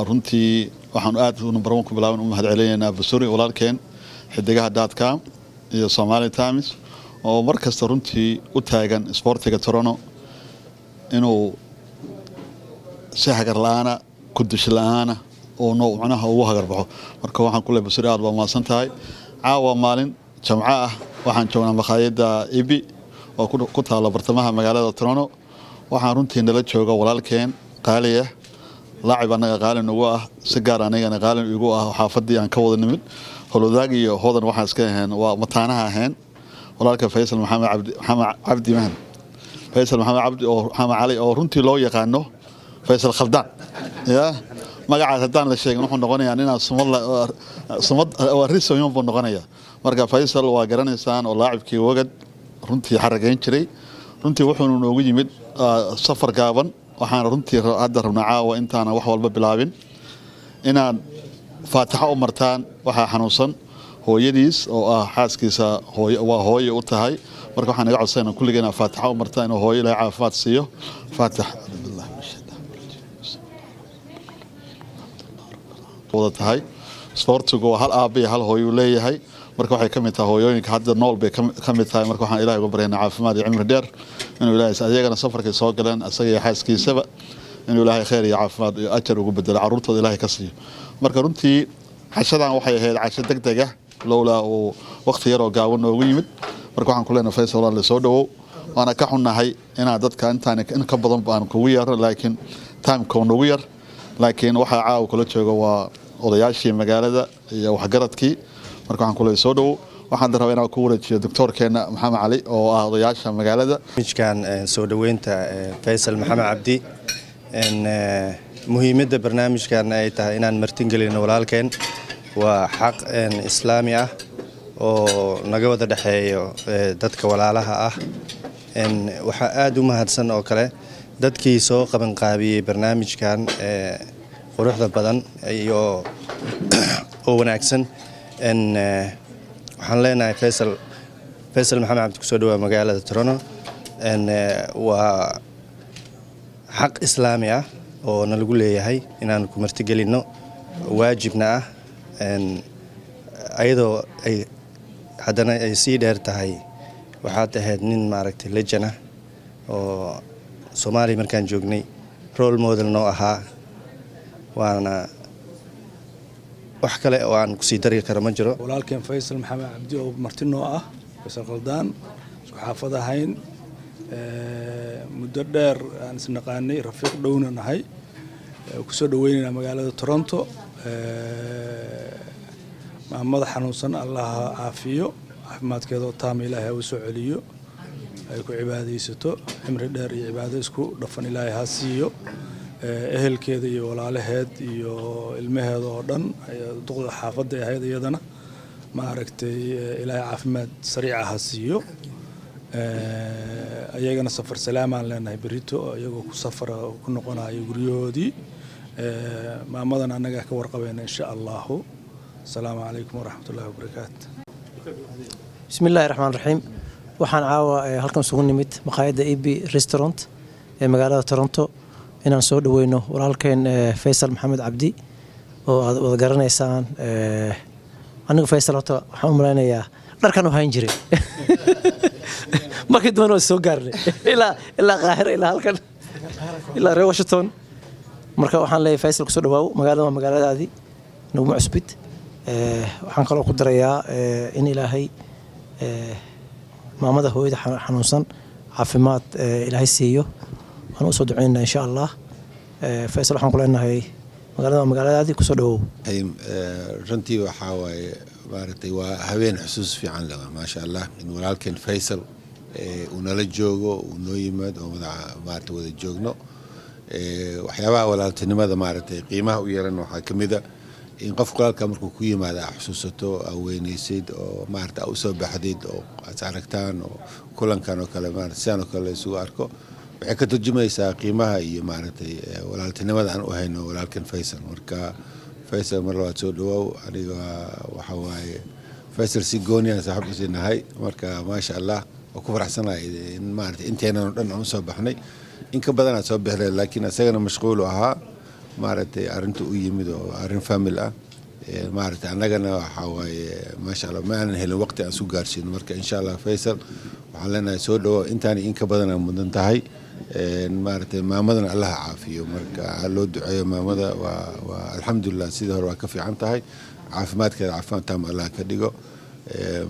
Runtii waxaanu aad number one ku bilaaban u mahad celinaynaa Basuri, walaalkeen, Xidigaha.com iyo Somali Times, oo mar kasta runtii u taagan isboortiga Toronto inuu si hagar la-aana, kudush la-aana oo no macnaha ugu hagar baxo. Marka waxaan ku leeyahay, Basuri, aad baa mahadsan tahay. Caawa maalin jamco ah waxaan joognaa makhaayadda Ibi oo ku taalla bartamaha magaalada Toronto. Waxaan runtii nala jooga walaalkeen qaaliya, laacib annaga qaali nagu ah, si gaar anigana qaalin igu ah. Xaafadii aan ka wada nimid, Holwadaag iyo Hodan, waxaan iska ahayn waa mataanaha ahayn. Walaalka Faysal Maxamed Cabdi, Maxamed Cabdi Mahan, Faysal Maxamed Cabdi oo Maxamed Cali, oo runtii loo yaqaano Faysal Khaldaan. Ya magacaas haddaan la sheegin, wuxuu noqonayaa inaan sumad sumad risoyon buu noqonayaa. Marka Faysal waa garanaysaan, oo laacibkii Wagad runtii xaragayn jiray. Runtii wuxuuna noogu yimid safar gaaban. Waxaan runtii hadda rabnaa caawa, intaana wax walba bilaabin, inaad faatixo u martaan. Waxaa xanuunsan hooyadiis oo ah xaaskiisa, waa hooye u tahay. Marka waxaan naga codsayna kulligeen inaad faatixo u martaan inuu hooyo Ilahay caafimaad siiyo. Faatix wada tahay. Isboortigu waa hal aabba iyo hal hooyuu leeyahay. Marka waxay ka mid tahay hooyooyinka hadda nool bay ka mid tahay. Marka waxaan Ilahay uga baryaynaa caafimaad iyo cimri dheer inuu Ilahay, ayagana safarkay soo galeen, asaga iyo xaaskiisaba, inuu Ilaahay khayr iyo caafimaad iyo ajar ugu bedelo, carruurtooda Ilaahay ka siiyo. Marka runtii cashadan waxay ahayd casho deg deg ah, lowlaa uu waqti yaroo gaaban noogu yimid. Marka waxaan ku leenahay, Faysal, walaal, soo dhawow. Waana ka xunnahay inaan dadka intaan in ka badan baan kugu yeero, laakiin timeka nagu yar. Laakiin waxaa caawa kula jooga waa odayaashii magaalada iyo waxgaradkii. Marka waxaan kuleeyahay, soo dhawow. Waxaan rabaa inaan ku wareejiyo doctoorkeena Maxamed Cali, oo ah odayaasha magaalada. Barnaamijkan soo dhoweynta Faysal Maxamed Cabdi, muhiimadda barnaamijkan ay tahay inaan martingelino walaalkeen waa xaq islaami ah oo naga wada dhexeeyo dadka walaalaha ah. Waxaa aada u mahadsan oo kale dadkii soo qabanqaabiyey barnaamijkan quruxda badan iyo oo wanaagsan. Waxaan leenahay, Faysal Maxamed Cabdi, kusoo dhawaa magaalada Toronto. Waa xaq islaami ah oo nalagu leeyahay inaan ku martigelinno, waajibna ah, ayadoo ay haddana ay sii dheer tahay waxaad ahayd nin maaragtay legend ah oo Soomaaliya markaan joognay role model noo ahaa. Waana wax kale oo aan kusii dari karo ma jiro. Walaalkeen Faysal Maxamed Cabdi oo marti noo ah, Faysal Khaldaan, isku xaafad ahayn muddo dheer, aan isnaqaanay, rafiiq dhowna nahay, kusoo dhaweynaynaa magaalada Toronto. Maamada xanuunsan Allaha caafiyo, caafimaadkeeda taama Ilaahay ha u soo celiyo, ay ku cibaadaysato, cimri dheer iyo cibaado isku dhafan Ilaahay ha siiyo. Ehelkeeda iyo walaalaheed iyo ilmaheeda oo dhan, duqda xaafadda ahayd iyadana, ma aragtay, Ilaahay caafimaad sariica ha siiyo. Ayagana safar salaamaan leenahay berito, iyagoo ku safara ku noqonayo guryahoodii. Maamadan annagaa ka warqabayna, insha Allahu. Asalaamu calaykum waraxmat ullahi wabarakaatu. Bismi illaahi raxmaan raxiim. Waxaan caawa halkan isugu nimid maqaayadda Eb Restaurant ee magaalada Toronto inaan soo dhaweyno walaalkeen Faysal Maxamed Cabdi, oo aad wada garanaysaan. Anigu Faysal horta waxaan u malaynayaa dharkan u hayn jiray. Markii dambena waa soo gaarnay ilaa Qaahira, ilaa halkan, ilaa reer Washington. Marka waxaan leeyahay, Faysal, kusoo dhawaaw magaalada, waa magaaladaadii, naguma cusbid. Waxaan kaloo ku darayaa in Ilaahay maamada, hooyada xanuunsan, caafimaad Ilaahay siiyo. Waan usoo duceynaa, insha Allah. Faysal, waxaan ku leenahay, magaalada waa magaaladaadii, kusoo dhawow. Runtii waxaa waaye, maaragtay, waa habeen xusuus fiican leh, maasha Allah, in walaalkeen Faysal uu nala joogo, uu noo yimaad oo maaragtay wada joogno. Waxyaabaha walaaltinimada, maaragtay, qiimaha u yeelan waxaa ka mid a in qofka walaalka markuu ku yimaado aa xusuusato, aa weynaysid, oo maarata aa usoo baxdid oo aad aragtaan, oo kulankan oo kale, maarata, sidaan oo kale la isugu arko. Waxay ka turjumaysaa qiimaha iyo, maaragtay, walaaltinimada aan u hayno walaalkan Faysal. Marka Faysal, mar labaad soo dhawaaw. Aniga waxa waaye Faysal si gooniyaan saaxiib usii nahay. Marka maasha Allah, waa ku faraxsanahay in, maaragtay, inteenan oo dhan aan usoo baxnay. In ka badan aad soo bixi lahayd, laakiin isagana mashquulu ahaa. Maaragtay, arrinta u yimid oo arrin family ah, maaragtay, annagana waxaa waaye, maasha Allah, ma aanan helin waqti aan isu gaarsiino. Marka insha Allah, Faysal, waxaan leenahay soo dhawo, intaan in ka badan aa mudan tahay. Maaragtay, maamadana Allaha caafiyo. Marka ha loo duceeyo maamada. Waa alxamdulilah, sidii hore waa ka fiican tahay. Caafimaadkeeda caafimaad taam Allah ka dhigo.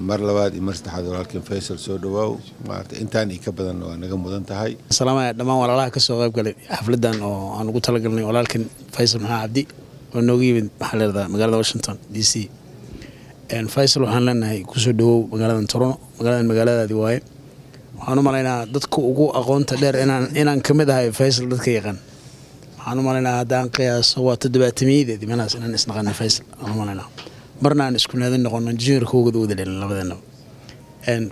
Mar labaad iyo mar saddexaad, walaalkeen Faysal, soo dhawaaw. Maaragtay, intaan iyo ka badan waa naga mudan tahay. Salaamaya dhammaan walaalaha ka soo qayb galay xafladan oo aan ugu talagalnay walaalkan Faysal Maxamed Cabdi oo nooga yimid, maxaa leedaha, magaalada Washington DC. Faysal, waxaan leenahay kusoo dhawow magaaladan Toronto. Magaaladan magaaladaadi waaye. Waxaan u malaynaa dadka ugu aqoonta dheer inaan ka mid ahay Faysal dadka yaqaan. Waxaan u malaynaa haddaan qiyaaso waa toddobaatamiyadii meelahaas inaan isnaqanay Faysal. Aan u malaynaa marna aan isku naadin noqono, juniorka wada wada dhelin labadeenaba.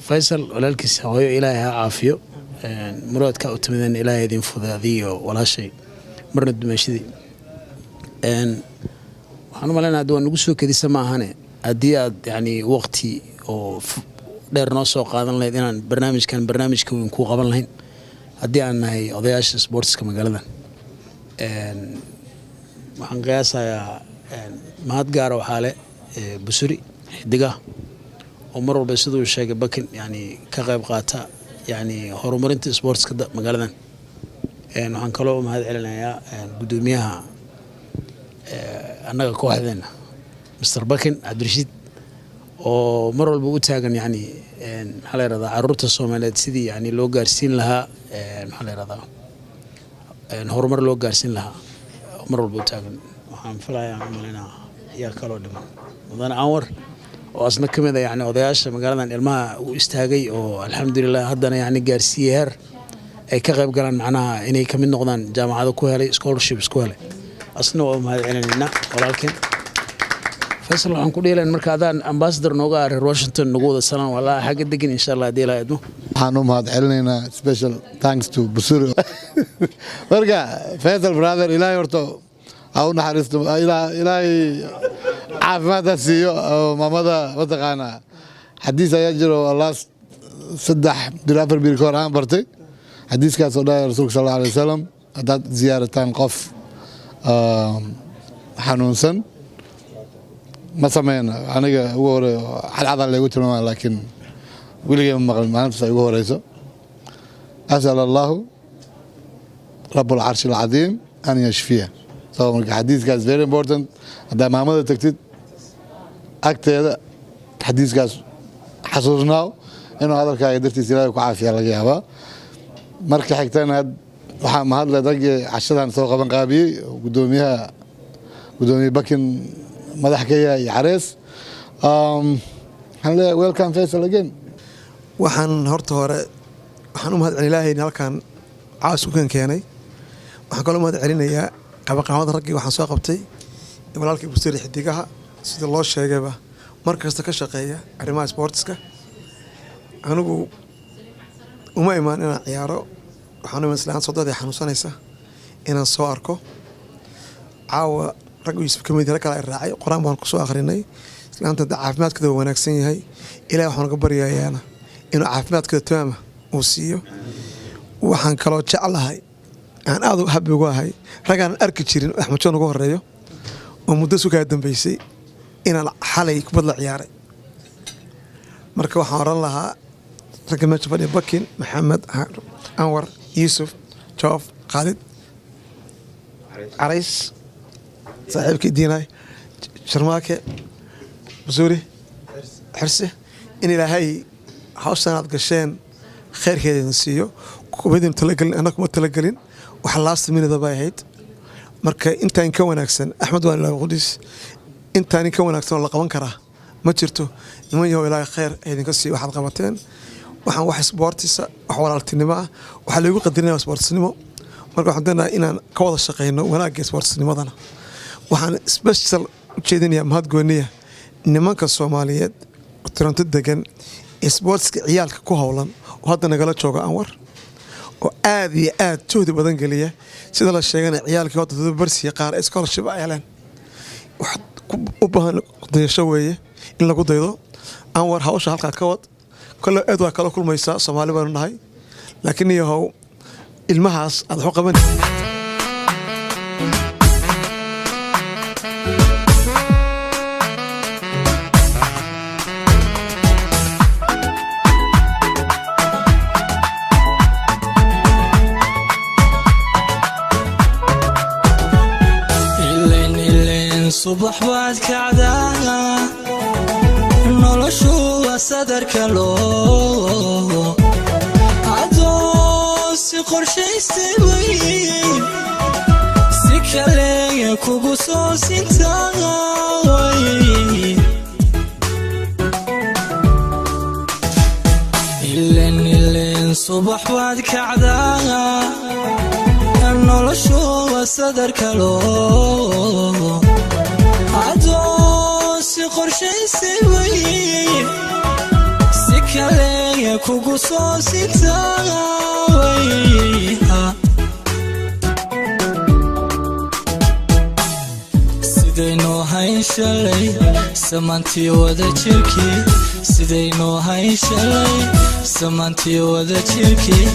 Faysal walaalkiis, hooyo Ilaahay ha caafiyo. Muraadka u timideen Ilaahay idin fuday, adiyo walaashay marna dumaashadii. Waxaan u malaynaa hadda waa nagu soo kedisa ma ahane, haddii aad yani waqti oo dheer noo soo qaadan lahayd inaan barnaamijkan barnaamijka weyn kuu qaban lahayn, haddii aan nahay odayaasha sportska magaaladan. Waxaan qiyaasayaa mahad gaara waxaa leh Busuri Xidigaha oo mar walba, siduu sheegay Bakin, yani ka qayb qaata yani horumarinta sportska magaaladan. Waxaan kaloo mahad celinayaa guddoomiyaha annaga kooxdeena, Mr Bakin Cabdirashiid, oo mar walba u taagan yani, maxaa la yirahdaa, caruurta Soomaaliyeed sidii yani loo gaarsiin lahaa, maxaa la yirahdaa, horumar loo gaarsiin lahaa, mar walba u taagan. Waxaan filayaa, u malaynaa yaa kaloo dhiman, mudane Anwar oo asna ka mid a yani odayaasha magaaladan ilmaha u istaagay oo alxamdulilah haddana yani gaarsiiyey heer ay ka qayb galaan, macnaha inay ka mid noqdaan jaamacado ku helay, scholarships ku helay. Asna waa u mahad celinaynaa walaalkeen Faysal. Waxaan ku dhihi lahayn marka adaan ambassador nooga ah reer Washington, nagu wada salaan walaa xagga degan, insha Allah, haddii Ilaahay idmo. Waxaan u mahad celinaynaa, special thanks to Busuri. Marka Faisal brother, Ilaahay horta ha u naxariisto, Ilaahay caafimaad ha siiyo oo maamada. Mataqaanaa, xadiis ayaa jiro last 3 bil, 4 bil ka hor aan bartay, xadiiskaas oo dhahay Rasuulka sal Allahu alayh wasalam: haddaad ziyaarataan qof xanuunsan. Ma sameyna aniga ugu hore cadcadaa laygu tilmaama, laakiin weligay ma maqlin, maalintaas ay ugu horeyso. Asal Allahu rab alcarshi alcadiim an yashfiya. So marka xadiiskaas very important. Haddaa maamada tagtid agteeda, xadiiskaas xasuusnaaw inuu hadalkaaga dartiis Ilaahay ku caafiya laga yaabaa. Marka xigtana waxaa mahadle raggii cashadan soo qaban qaabiyey, gudoomiyaha, gudoomiye Bakin madax ka yahay, iyo Xarees. Waxaan leeyahay welcome Faisal again. Waxaan horta hore waxaan u mahad celin Ilaahayna halkan caas u kan keenay. Waxaan kaloo mahad celinayaa qabaqaamada raggii waxaan soo qabtay, walaalkii Busiri Xidigaha, sida loo sheegayba mar kasta ka shaqeeya arrimaha sportska. Anigu uma imaan inaan ciyaaro, waxaan u imaan islaan sodadii xanuunsanaysa inaan soo arko. Caawa rag Yuusuf ka mid, rag kale ay raacay, qur-aan baan kusoo akhrinay. Islaanta caafimaadkeeda waa wanaagsan yahay. Ilahi waxaan uga baryayaana inuu caafimaadkeeda tamaama uu siiyo. Waxaan kaloo jeclahay, aan aada u happy ugu ahay, ragaanan arki jirin, Axmed Joon ugu horeeyo, oo muddo sukaa dambeysay inaan xalay kubad la ciyaaray. Marka waxaan oran lahaa ragga meesha fadhiya, Bakin, Maxamed, Anwar, Yuusuf, Joof, Khaalid, Carays, saaxiibkii Diinay, Sharmaake, Basuuri, Xirsi, in Ilaahay hawshan aad gasheen kheyrkeeda idin siiyo. Kumadin talagelin, anna kuma talagelin, wax last minute bay ahayd. Marka intaan ka wanaagsan, Axmed waan ilaa qudis, intaan ka wanaagsan oo la qaban karaa ma jirto. Niman yahow, Ilaahay kheyr idinka siiyo waxaad qabateen. Waxaan wax isboortisa, wax walaaltinimo ah, waxaa laygu qadarinaya isboortisnimo. Marka waxaan doonayaa inaan ka wada shaqeyno wanaagga isboortisnimadana. Waxaan special u jeedinayaa mahad gooniya nimanka Soomaaliyeed Toronto degan, isboortiska ciyaalka ku howlan, oo hadda nagala jooga Anwar, oo aad iyo aad juhdi badan geliya. Sida la sheegana ciyaalkii hadda barsiya qaar scholarship ay heleen. Wax u baahan dayasho weeye, in lagu daydo. Anwar, hawsha halkaa ka wad. Kole aad waa kala kulmaysaa, Soomaali baanu nahay, laakiin iyahow ilmahaas aad wax u qaban. Ileen subax baad kacdaa, noloshu waa sadarka loo adoo si qorshaystay way si kale kugu soo sintaaway. Ileen ileen subax baad kacdaa, noloshu waa sadarka loo adoo si qorshaystay way si kale kugu soo sintaaway. Sidaynoo hayn shalay samaantii wada jirkii, sidaynoo hayn shalay samaantii wada jirkii,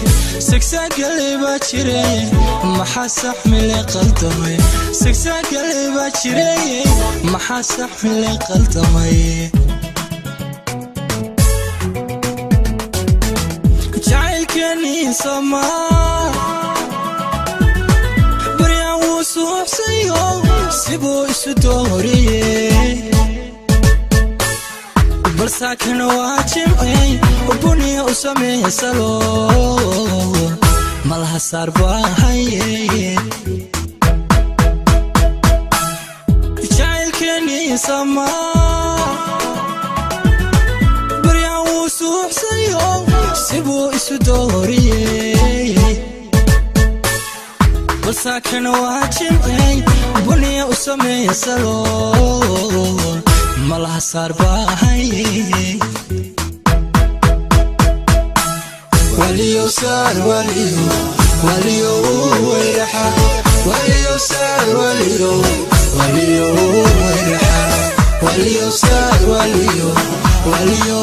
sigsaagalay baa jiray, maxaa saxmile qaldamay? Sigsaagalay baa jiray, maxaa saxmile qaldamay? Jacaylkeenii samaa baryaan wuu suuxsayo, sibuu isu dooriyey, balsaakana waa jimcey buniya u sameysalo malaha saar baahaye. Jacaylkeenii samaa baryaan wuu suuxsayo, sibuu isu dooriyey, balsaakana waa jimcey buniya u sameysalo malaha saar baahaye. Waliyo saar waliyo waliyo wayraxa, waliyo saar waliyo waliyo wayraxa, waliyo saar waliyo waliyo